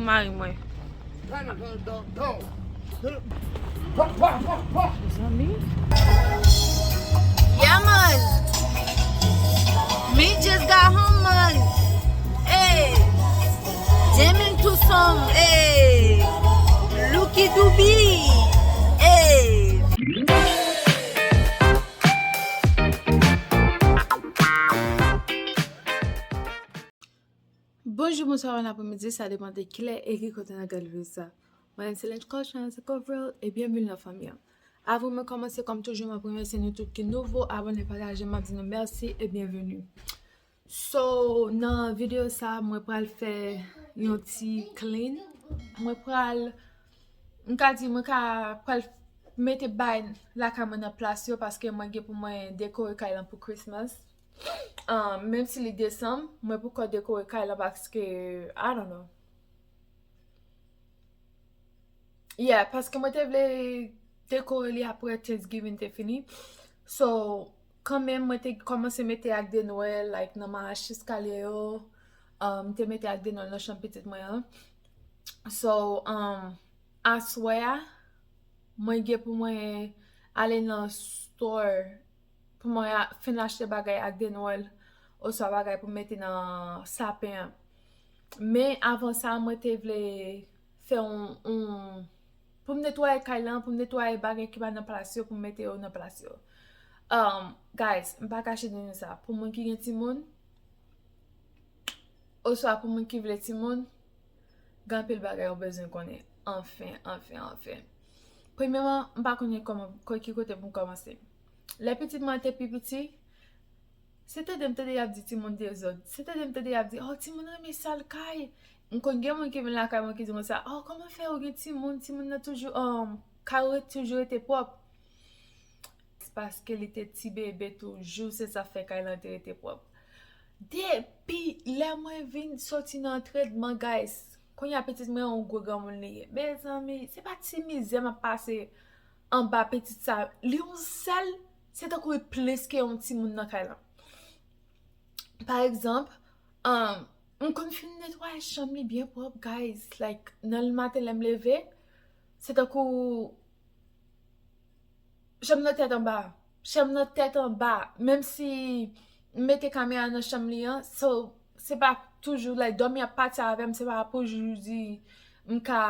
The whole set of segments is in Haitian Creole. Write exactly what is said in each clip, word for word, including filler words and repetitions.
Mari mwen. Mezanmi. Yeah, man. Me just got home, man. Hey. Jamming to some, hey. Lucky Dube. Hey. Bonjou, bonswa, bon apremidi, sa depann de kilè e ki kote n ap gade videyo sa. Mwen se Lens Cochon, se Coverall, e byenveni nan fanmi an. Avan mwen kòmanse, kòm toujou, mwen ap remèsye nou tout ki nouvo, abòne, pataje, m ap di nou mèsi e byenveni. So, nan videyo sa, mwen pral fè yon ti clean. Mwen pral, m ka di, mwen ka pral mete bay lakay mwen nan plas yo, paske mwen gen pou mwen dekore kay lan pou Christmas. Um, menm si li desanm, mwen poko dekore kay lan paske, I don't know. Yeah, paske mwen te vle dekore li apre Thanksgiving te fini. So, kanmenm, mwen te kòmanse mete ak de Nwèl, like, nan mach eskalye yo. Um, m te mete ak de Nwèl nan chanm pitit mwen an. So, um, aswè a, mwen gen pou mwen ale nan store pou mwen a-, fin achte bagay ak de Nwèl oswa bagay pou mete nan sapen an. Men avan sa, mwen te vle fè yon, yon, pou m netwaye kay lan, pou m netwaye bagay ki pa nan plas yo, pou m mete yo nan plas yo. Um, guys, m pa kache di nou sa. Pou moun ki gen timoun, oswa pou moun ki vle timoun, gen anpil bagay ou bezwen konnen. Anfen, anfen, anfen. Premyèman, m pa konnen kòman, ko-, ki kote pou m kòmanse. Lè pitit mwen te pi piti, se tande m tande y ap di timoun dezòd. Se tande m tande y ap di, "Oh, timoun renmen sal kay." M konn gen moun ki vin lakay mwen ki di mwen sa, "Oh, kòman fè ou gen timoun? Timoun nan toujou, um, kay ou toujou rete pwòp." Paske li te ti bebe toujou, se sa fè kay lan te rete pwòp. Depi lè mwen vin soti nan antrenman, guys, kounye a pitit mwen yon gwo granmoun li ye. Mezanmi, se pa ti mizè m ap pase anba pitit sa. Li yon sèl, se tankou li plis ke yon timoun nan kay lan. Pa egzanp, um, m konn fin netwaye chanm li byen pwòp, guys. Like, nan lematen lè m leve, se tankou chanm nan tèt anba. Chanm nan tèt anba. Menm si m mete kamera nan chanm li an, so, se pa toujou, like, dòmi ap pati avè m, se pa pou toujou di m ka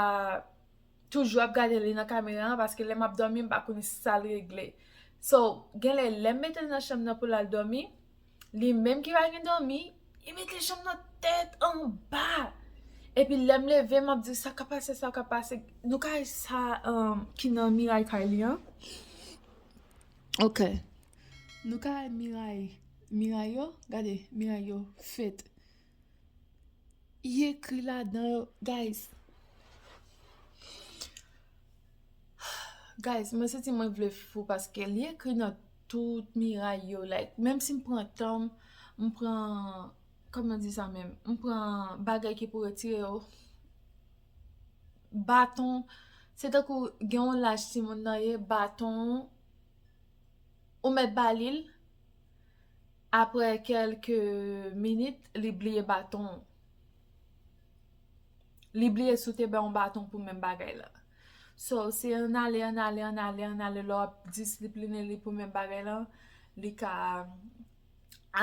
toujou ap gade li nan kamera an, paske lè m ap dòmi, m pa konn sa l regle. So, genlè, lè m mete l nan chanm nan pou l al dòmi, li menm ki pa gen dòmi, li mete chanm nan tèt anba. Epi lè m leve, m ap di, "Sa ka pase, sa ka pase." Nou ka wè sa, um, ki nan miray kay li an. Ok. Nou ka wè miray, miray yo. Gade, miray yo fèt. Li ekri ladan yo, guys. Guys, mwen santi mwen vle fou paske li ekri nan tout miray yo. Like, menm si m pran tan m, m pran, kòman di sa menm? M pran bagay ki pou retire yo. Baton, se tankou gen yon laj timoun nan ye, baton, ou mèt ba li l, apre kèlke minit, li bliye baton. Li bliye si w te ba yon baton pou menm bagay la. So, se ann ale, ann ale, ann ale, ann ale, lè w ap disiplinen li pou menm bagay la, li ka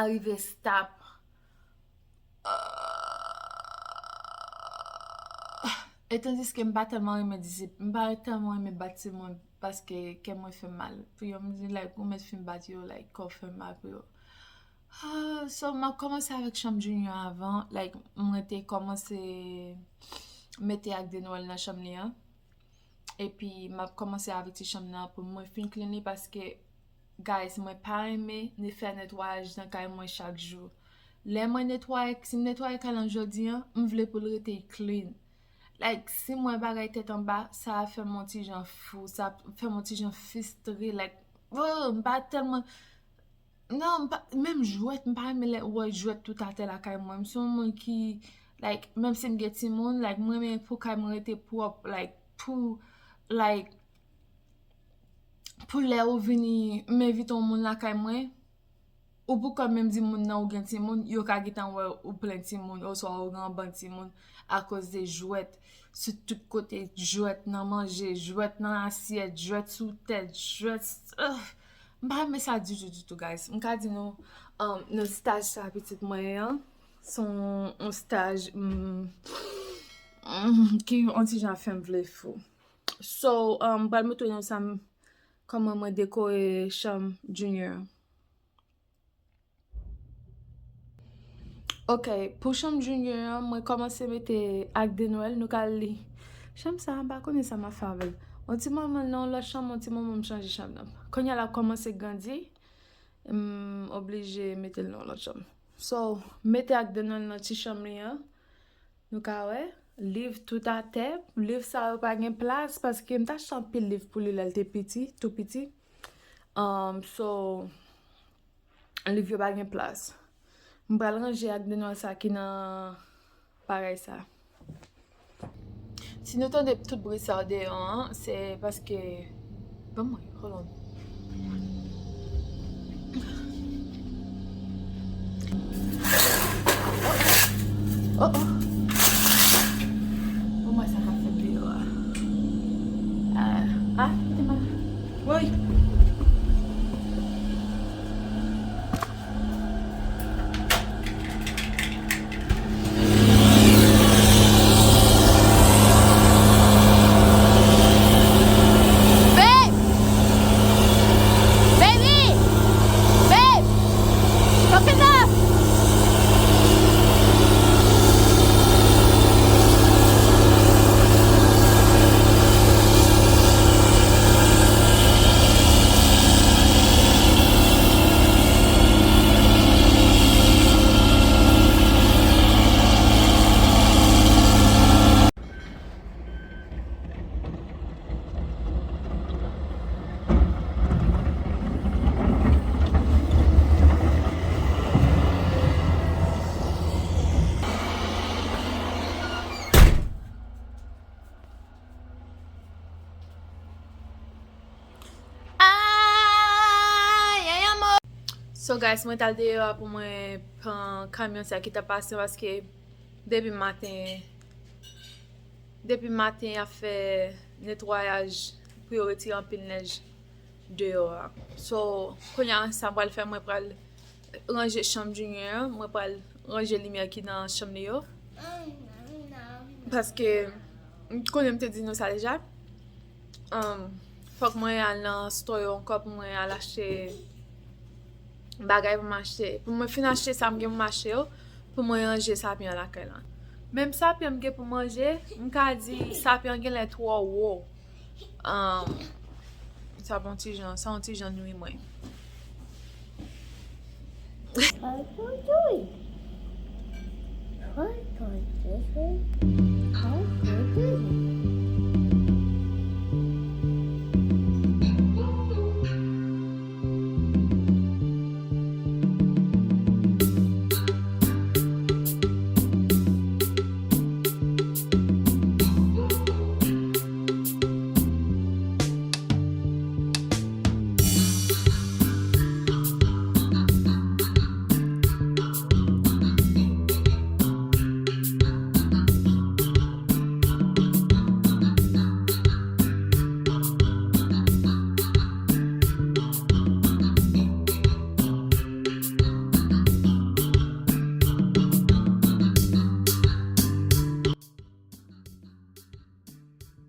arive stop. E tandiske m pa tèlman renmen disip-, m pa tèlman renmen bat timoun paske kè mwen fè m mal. Pou yo m di, like, ou mèt fin bat yo, like, kò fè m mal pou yo. Ah, so, m ap kòmanse avèk chanm Junior avan. Like, mwen te kòmanse mete ak de Nwèl nan chanm li an. Epi, m ap kòmanse avèk ti chanm nan pou mwen fin clean li paske, guys, mwen pa renmen ne fè netwayaj nan kay mwen chak jou. Lè mwen netwaye, si m netwaye kay lan jodi an, m vle pou l rete clean. Like, si m wè bagay tèt anba, sa ap fè m yon ti jan fou, sa ap fè m yon ti jan fistre, like, oh, m pa tèlman, non, m pa, menm jwèt, m pa renmen lè wè jwèt tout atè lakay mwen. M se yon moun ki, like, menm si m gen timoun, like, mwen renmen pou kay mwen rete pwòp, like, pou, like, pou lè ou vini, m envite yon moun lakay mwen, Ou poukò menm di moun nan ou gen timoun, yo ka gentan wè ou plen timoun, oswa ou gen yon bann timoun akoz de jwèt sou tout kote, jwèt nan manje, jwèt nan asyèt, jwèt sou tèt, jwèt, ugh. M pa renmen sa ditou, ditou, guys. M ka di nou, um, nan staj sa pitit mwen an, se yon, yon staj, mm, mm, ki yon ti jan fè m vle fou. So, um, m pral montre nou sa m, kòman mwen dekore chanm Junior an. Ok, pou chanm Junior an, mwen kòmanse mete ak de Nwèl, nou ka li. Chanm sa, m pa konnen sa m ap fè avè l. Yon ti moman l nan yon lòt chanm, yon ti moman m chanje chanm nan. Kounye a l ap kòmanse grandi, m oblije mete l nan yon lòt chanm. So, mete ak de Nwèl nan ti chanm li an. Nou ka wè, liv tout atè. Liv sa yo pa gen plas, paske m t achte anpil liv pou li lè l te piti, tou piti. Um, so, liv yo pa gen plas. M pral ranje ak de Nwèl sa ki nan bagay sa. Si nou tande tout bri sa deyò an, se paske, ban mwen, hold on. Oh, oh. Ban mwen sa k ap fèt deyò a. Ah, ah, kite mwen. Woy. Babe! Baby! Babe! Open up! Ay, ay, amò. So, guys, mwen t al deyò a pou mwen pran kamyon sa ki t ap pase, paske depi maten, depi maten y ap fè netwayaj pou yo retire anpil nèj deyò a. So, kounye a, sa m pral fè, mwen pral ranje chanm Junior an, mwen pral ranje limyè ki nan chanm li yo. Paske, m konnen m te di nou sa deja. Um, fòk mwen al nan store yo ankò pou mwen al achte bagay pou mwen achte. Pou mwen fin achte sa m gen pou m achte yo, pou mwen ranje sapyen an lakay la. Menm sapyen m gen pou manje, m ka di sapyen an genlè twò wo. Um, sa pa yon ti jan, sa yon ti jan nwi mwen. Try to do it. Try, try this way. How to do it.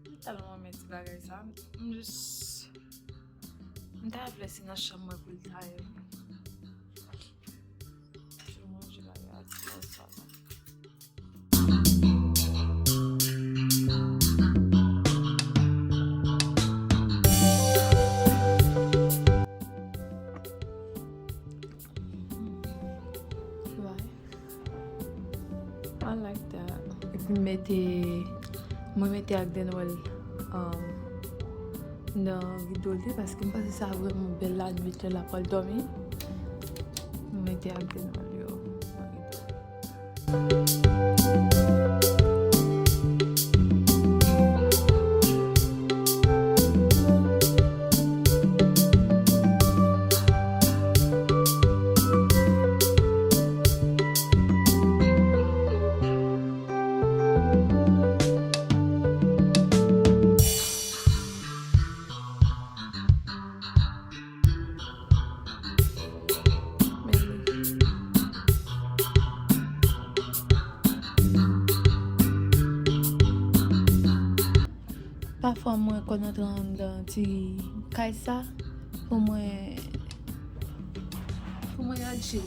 M tèlman renmen ti bagay sa. M jis, m ta vle se nan chanm mwen pou l ta ye. Mwen manje bagay a ti sa. Right. I like that. Epi m mete, mwen mete ak de Nwèl, um, nan rido li, paske m panse sa vrèman bèl lannuit lè l ap pral dòmi. M mete ak de Nwèl yo nan rido. Fò mwen konn antre anndan ti kay sa pou mwen, pou mwen ranje.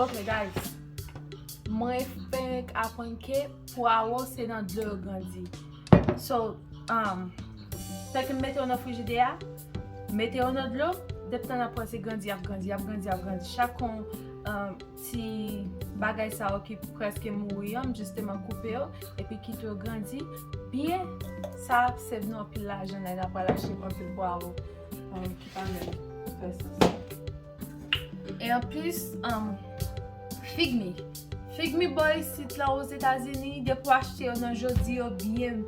Ok, guys. Mwen fenk aprann ke pwawo se nan dlo yo grandi. So, um, fèk m mete yo nan frijidè a, mete yo nan dlo, depi tan n ap wè se grandi, y ap grandi, y ap grandi, y ap grandi. Chak yon, um, ti bagay sa yo ki prèske mouri an, m jisteman koupe yo, epi kite yo grandi byen. Sa ap sèvi nou anpil lajan lè n ap pral achte anpil pwawo, um, ki pa menm fè sans. E anplis, um, fig mi. Fig mi bò isit la Ozetazini, depi w achte yo nan jodi, yo byen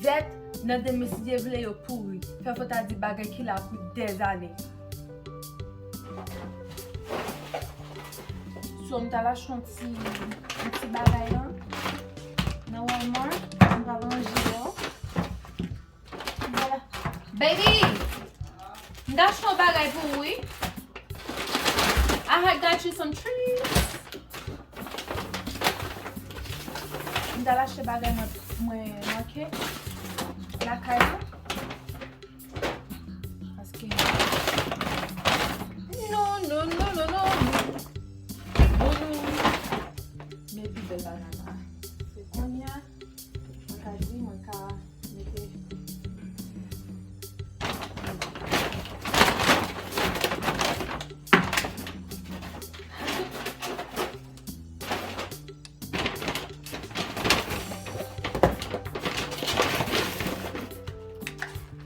vèt, nan demen si Dye vle yo pouri. Fè fò ta di bagay ki la pou dèzane. So, m t al achte yon ti, yon ti bagay lan nan Walmart, m pral ranje yo. Vwala. Baby! M t achte yon bagay pou ou, wi. I had got you some trees. M t al achte bagay mwen, mwen manke lakay la. Paske, non, non, non, non, non. Bon, nou. Men pi bèl banana. Se kounye a, mwen ka di, mwen ka mete.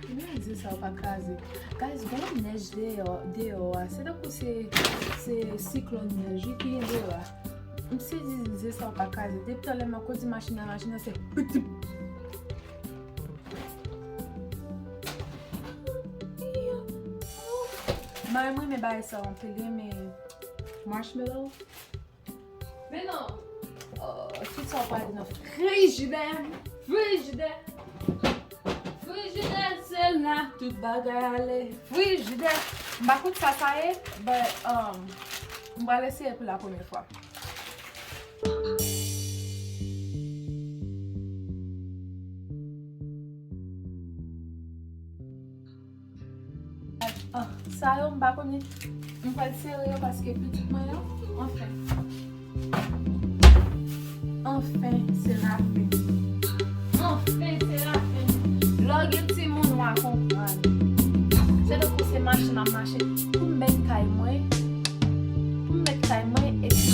Kimen di sa w pa kraze. Guys, gen yon nèj deyò, deyò a. Se tankou se, se siklòn nèj wi ki gen deyò a. M sezi di sa w pa kraze. Depi talè m ap kondi machin nan, machin nan se pitip. Mari m renmen bagay sa yo anpil, li renmen marshmallow. Men non, oh, tout sa w pale nan frijidè, frijidè, frijidè, se la tout bagay ale, frijidè. M pa konn sa sa ye, but, um, m pral eseye pou la premyè fwa. Ah, sa yo m pa konnen. M pral sere yo paske pitit mwen yo, anfen. Anfen, se lafen. Anfen, se lafen. Lè w gen timoun, w a konprann. Se tankou se mache m ap mache pou m mèt kay mwen, pou m mèt kay mwen, epi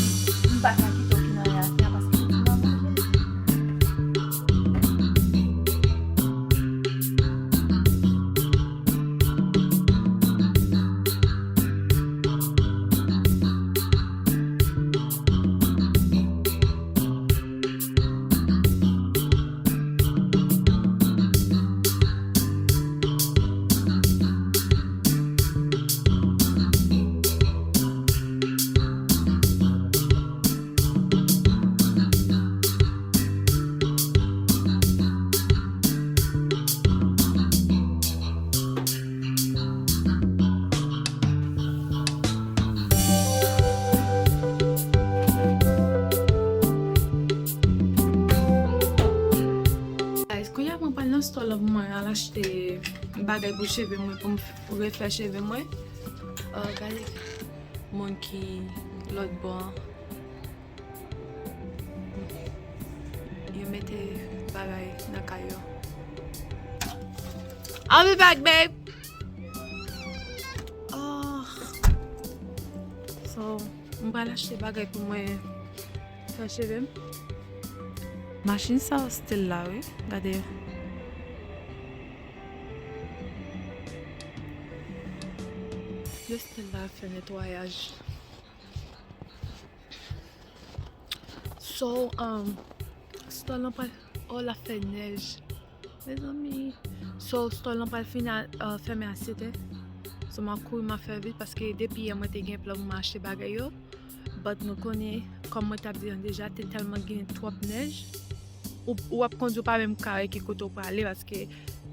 m pa ka kite w ki nan yas la paske pitit mwen ap manje. Achte bagay pou cheve mwen, pou m f-, refè cheve mwen. Uh, gade moun ki lòt bò an. Yo mete bagay nan kay yo. I'll be back, babe. Oh. So, m pral achte bagay pou mwen fè cheve m. Machin sa yo still la, wi. Gade. Yo still la ap fè netwayaj. So, um, store lan pral, oh, l ap fè nèj. Mezanmi. So, store lan pral fini a, uh, fèmen a sèt è. So, m ap kouri, m ap fè vit, paske depi yè mwen te gen plan pou m achte bagay yo. But nou konnen, kòm mwen t ap di an deja, te tèlman gen twòp nèj. Ou, ou ap kondui, ou pa menm ka wè ki kote ou prale, paske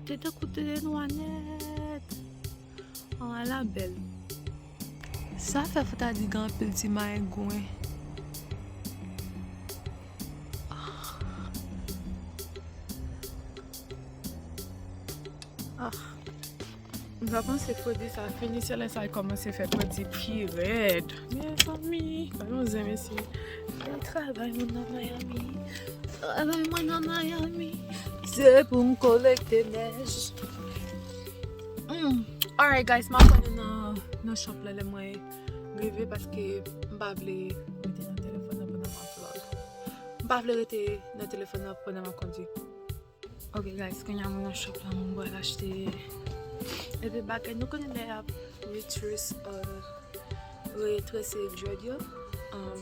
te tankou te nwa nèt. An, ala bèl. Sa fè fò ta di gen anpil ti mayengwen. Ah. M ta panse fredi sa fini, se lè sa l kòmanse fè fredi pi rèd. Mezanmi, pa yon zen, mesye. Travay mwen nan Miami. Travay mwen nan Miami. Se pou m kolekte nèj. Mm. Alright, guys, m ap wè nou nan, nan shop la lè mwen rive, paske m pa vle rete nan telefòn nan pandan m ap vlog. M pa vle rete nan telefòn nan pandan m ap kondui. Ok, guys, kounye a mwen nan shop la, mwen pral achte epi bagay. Nou konnen lè y ap retrace, euh, retrese dread yo. Um,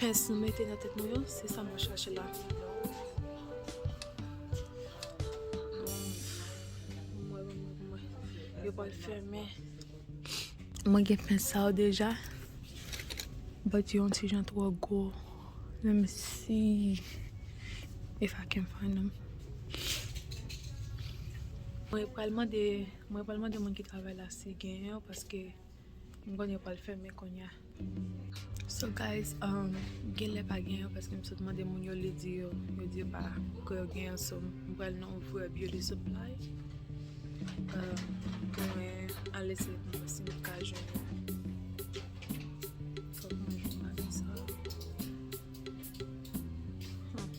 pens nou mete nan tèt nou yo, se sa mwen chache la. Mwen, mwen, mwen, mwen. Yo pral fèmen. Mwen gen pens sa yo deja. But yo yon ti jan twò gwo. Let me see if I can find them. Mwen pral mande, mwen pral mande moun ki travay la si gen yo, paske m konnen yo pral fèmen konya. So guys, um, genlè pa gen yo paske m sot mande moun yo, li di yo, yo di yo pa kwè yo gen yo, so m pral nan yon vrè beauty supply, um, pou mwen al eseye pou m wè si m ka jwenn yo. Fòk mwen jwenn bagay sa. Hmm.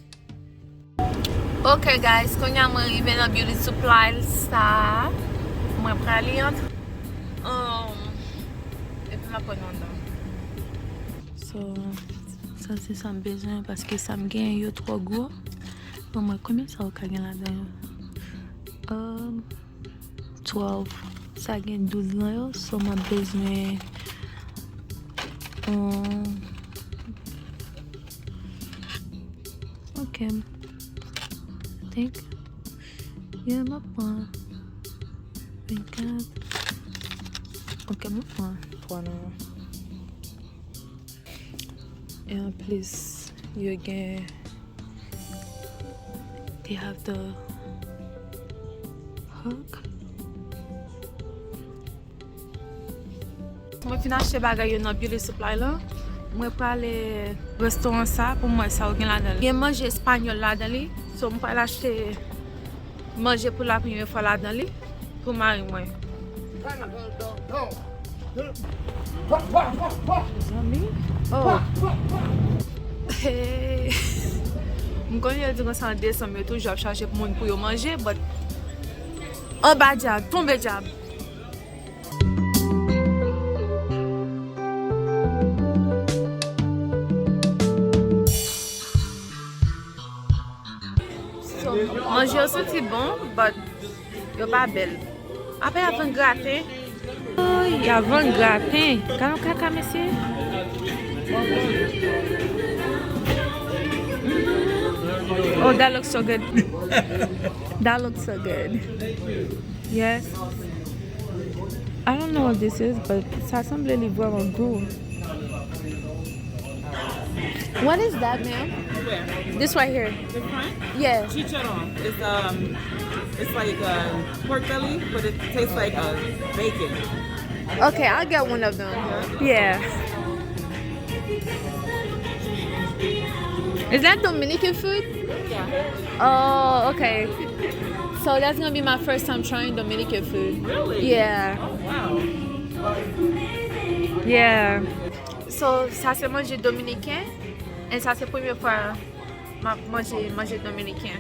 Ok guys, kounye a mwen rive nan beauty supply sa. Mwen prale antre. Um, epi m ap pran yon anndan. So, sa se sa m bezwen paske sa m genyen yo twò gwo. Bon, mwen, konbyen sa ou ka gen ladan yo? Um, twelve. Sa gen douz lan yo, so m ap bezwen, um, ok. I think, yeah, m ap pran vennkat. Ok, m ap pran twa nan yo. E anplis, yo gen, they have the hook. Mwen fin achte bagay yo nan beauty supply lan. Mwen prale restoran sa pou m wè sa yo gen ladan li. Gen manje espanyòl ladan li. So, mwen prale achte manje pou la premyè fwa ladan li pou mari mwen. Mezanmi. Oh. Hey. M konnen yo di konsa an desanm yo toujou ap chache pou moun pou yo manje, but anba dyab, tonbe dyab. So, manje yo santi bon, but yo pa bèl. Apa y ap vann graten? Oh, y ap vann graten. Gade yon kaka, mesye. Oh, that looks so good. That looks so good. Yes. I don't know what this is, but sa sanble li vrèman gou. What is that, ma'am? Where? This right here. This one? Yeah. Chicharron. It's, um, it's like, uh, pork belly, but it tastes like, uh, bacon. Okay, I'll get one of them. Yeah. Is that Dominican food? Yeah. Oh, okay. So that's gonna be my first time trying Dominican food. Really? Yeah. Oh, wow. Yeah. So, sa se manje dominiken, and sa se premye fwa m ap manje manje dominiken.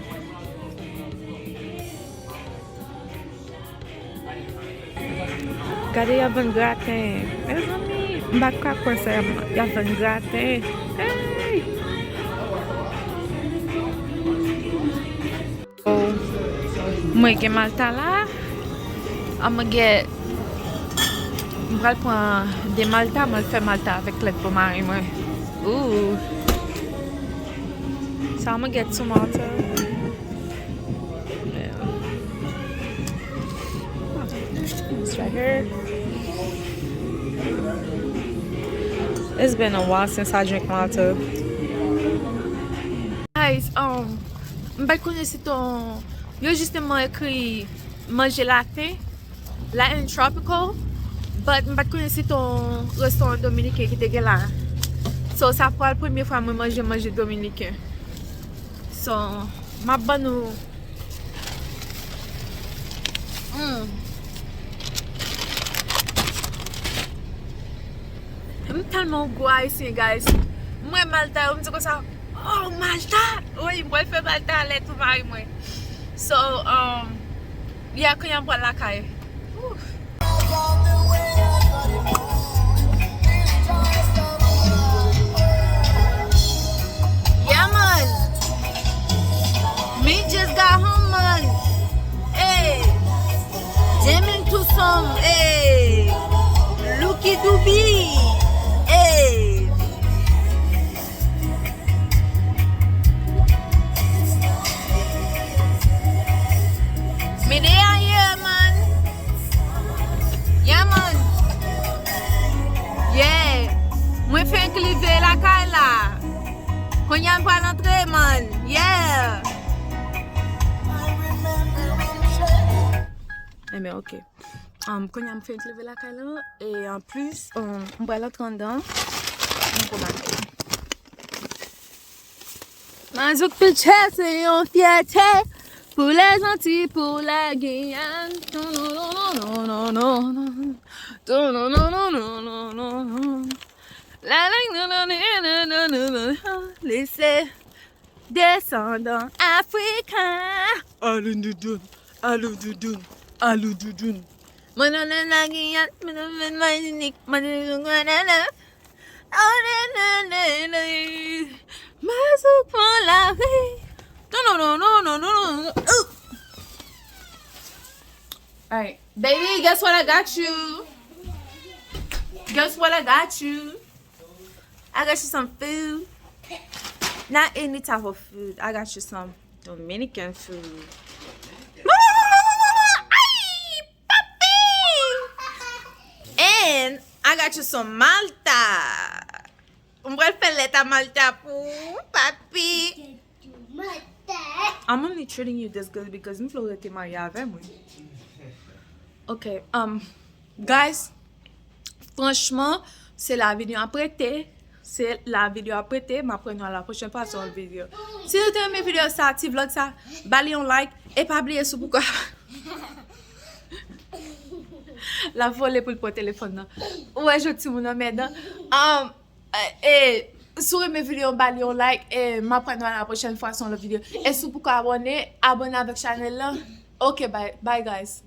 Gade, y ap vann graten. Mezanmi, m pa ka kwè sa, y ap, y ap vann graten. Hey! Oh, mwen gen malta la. Ah, mwen gen, mwen pral pran de malta, mwen fè malta avèk lèt pou mari mwen. Ooh. So I'm gonna get some malta. Yeah. It's right here. It's been a while since I drink malta. Guys, um, m pa t konnen si ton, yo jisteman ekri manje laten, Latin tropical, but m pa t konnen si ton restoran dominiken ki te gen la. So, sa pral premye fwa mwen manje manje dominiken. So, m ap ban nou. Mm. M tèlman gou ayisyen, guys. M wè malta yo, m di konsa, oh, malta! Wi, m pral fè malta a lèt pou mari mwen. So, um, yeah, kounye a m pral lakay. Ooh. Yeah, man. Me just got home, man. Hey. Demon to some. Hey. Lucky Dubee. Hey. Me dey a ye, man. Yeah, man. Yeah. Mwen fenk rive lakay la. Kounye a m pral antre, man. Yeah. Enben, ok. Um, kounye a m fenk rive lakay la. E anplis, um, m pral antre anndan. M pral antre. Mazouk Pitchè se yon fyète pou Lèzanti, pou Lagiyàn. Lise desandan afriken. Alou doudoun, alou doudoun, alou doudoun. Mwen nan Lagiyàn, mwen nan Matinik, mwen nan Gwadalap. Mazouk pran lari. Non, non, non, non, non, non, non. Ooh. All right, baby, guess what I got you? Guess what I got you? I got you some food. Not any type of food. I got you some Dominican food. Ay, papi! And I got you some malta. M pral fè lèt a malta pou ou, papi. I'm only treating you this good because m vle w rete marye avè mwen. Ok, um, guys, franchman, se la videyo a prete. Se la videyo a prete. M ap wè nou a la pwochèn fwa sou yon videyo. Si nou te renmen videyo sa, ti vlog sa, ba li yon like. E pa bliye sou poukwa. L ap vole pou l pran telefòn nan. Ou wè jan timoun nan mèd, an? Um, e, e, si w renmen videyo, ba li yon like. E m ap wè nou a la pwochèn fwa sou yon lòt videyo. E si w poko abòne, abòne avèk chanèl lan. Ok, bye, bye guys.